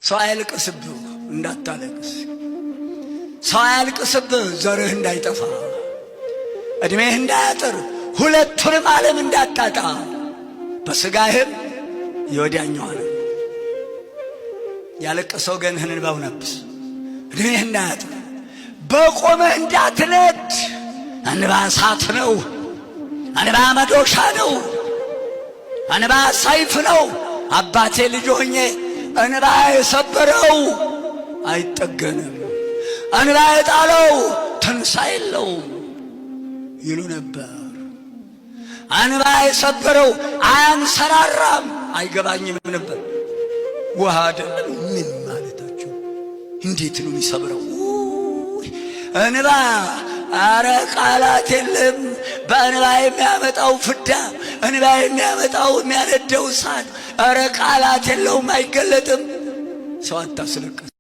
ሰው አያልቅስብህ እንዳታለቅስ፣ ሰው አያልቅስብህ ዘርህ እንዳይጠፋ፣ ዕድሜህ እንዳያጥር፣ ሁለቱንም ዓለም እንዳታጣ፣ በሥጋህም የወዲያኛዋን ያለቀሰ ወገንህን እንባውን አብስ፣ ዕድሜህ እንዳያጥር፣ በቆመህ እንዳትነድ። እንባ እሳት ነው። እንባ መዶሻ ነው። እንባ ሰይፍ ነው። አባቴ ልጅ ሆኜ እንባ የሰበረው አይጠገንም፣ እንባ የጣለው ትንሣኤ የለውም ይሉ ነበር። እንባ የሰበረው አያንሰራራም፣ አይገባኝም ነበር። ውሃ አይደለም ምን ማለታቸው? እንዴት ነው የሚሰብረው እንባ? አረ ቃላት የለም። በእንባ የሚያመጣው ፍዳ፣ እንባ የሚያመጣው የሚያነደው እሳት፣ አረ ቃላት የለውም፣ አይገለጥም። ሰው አታስለቅስ።